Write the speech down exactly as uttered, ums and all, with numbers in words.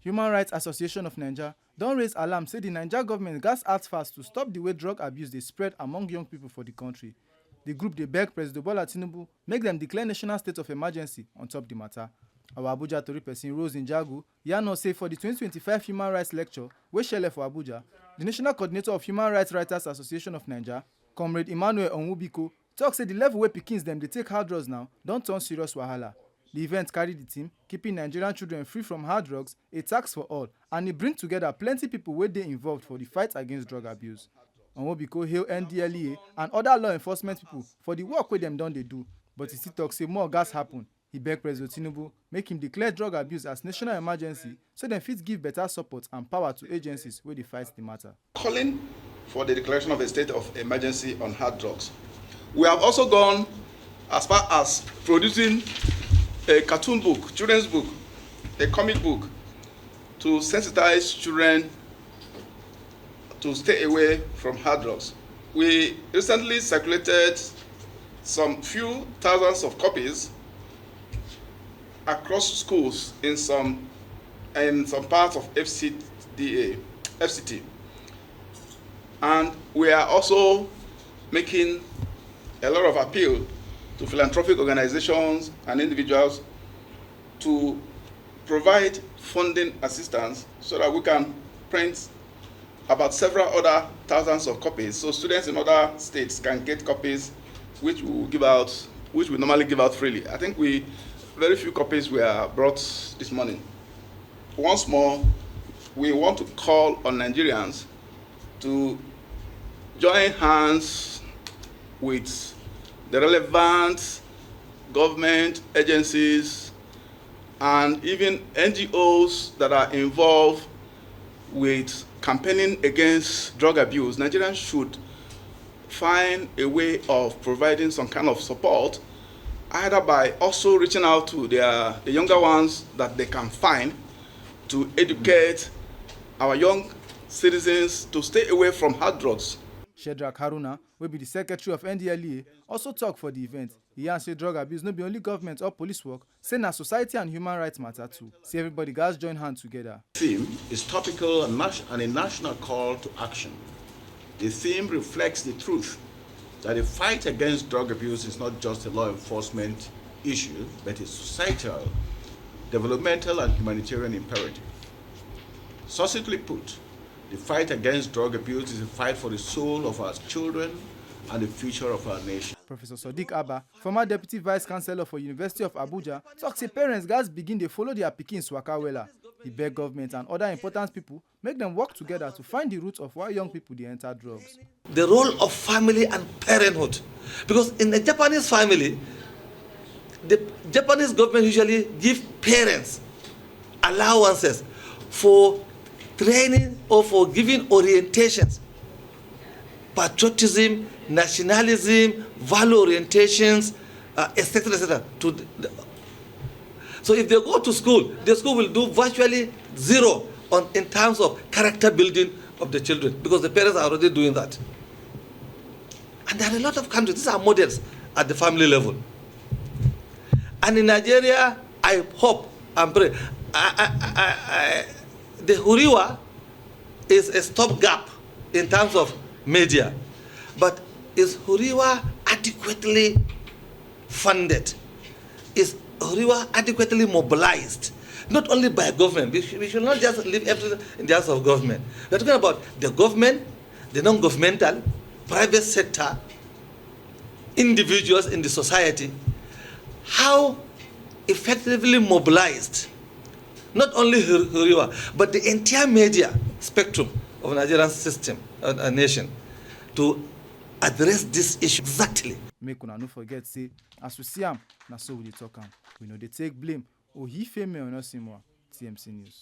Human Rights Association of Naija don raise alarm say the Naija government gatz act fast to stop the way drug abuse dey spread among young people for the country. The group dey beg President Bola Tinubu make dem declare national state of emergency on top the matter. Our Abuja tori person Rose Njagu yarn us say for the twenty twenty-five human rights lecture wey shele for Abuja, the national coordinator of Human Rights Writers Association of Naija, Comrade Emmanuel Onwubiko, talk say the level wey pikins dem dey take hard drugs now don turn serious wahala. The event carry the theme, "Keeping Nigerian Children Free from Hard Drugs, a Tax for All," and e bring together plenty people wey dey involved for the fight against drug abuse. Onwubiko hail N D L E A and other law enforcement people for the work wey dem don dey do, but e still talk say more gas happen. He beg President Tinubu make him declare drug abuse as national emergency so dem fit give better support and power to agencies wey dey fight the matter. Calling for the declaration of a state of emergency on hard drugs. We have also gone as far as producing a cartoon book, children's book, a comic book to sensitize children to stay away from hard drugs. We recently circulated some few thousands of copies across schools in some in some parts of F C D A, F C T. And we are also making a lot of appeal to philanthropic organizations and individuals to provide funding assistance so that we can print about several other thousands of copies, so students in other states can get copies which we will give out, which we normally give out freely. I think we very few copies were brought this morning. Once more, we want to call on Nigerians to join hands with the relevant government agencies and even N G Os that are involved with campaigning against drug abuse. Nigerians should find a way of providing some kind of support, either by also reaching out to their the younger ones that they can find to educate our young citizens to stay away from hard drugs. Shedrack Haruna, wey be the secretary of N D L E A, also talk for the event. He yarn say drug abuse no be only government or police work, say na society and human rights matter too. Say everybody gats join hand together. Theme is topical and, nas- and a national call to action. The theme reflects the truth that the fight against drug abuse is not just a law enforcement issue, but a societal, developmental, and humanitarian imperative. Succinctly put, the fight against drug abuse is a fight for the soul of our children and the future of our nation. Professor Sadiq Abba, former deputy vice chancellor for University of Abuja, talk say parents gats begin dey follow their pikins waka wella. He beg government and other important people make dem work together to find the root of why young people dey enter drugs. The role of family and parenthood. Because in a Japanese family, the Japanese government usually give parents allowances for training or for giving orientations, patriotism, nationalism, value orientations, uh, et cetera, et cetera. To the, so if they go to school, the school will do virtually zero on in terms of character building of the children because the parents are already doing that. And there are a lot of countries. These are models at the family level. And in Nigeria, I hope and pray. I, I, I, I, the Huriwa is a stopgap in terms of media. But is Huriwa adequately funded? Is Huriwa adequately mobilized? Not only by government. We, sh- we should not just leave everything in the hands of government. We're talking about the government, the non-governmental, private sector, individuals in the society. How effectively mobilized not only Hur- Huriwa, but the entire media spectrum of Nigerian system, a, a nation, to address this issue exactly. Make una no forget say, as we see am, na so we dey talk am. We no dey take blame. Ohi Femi Onosimwa, T M C News.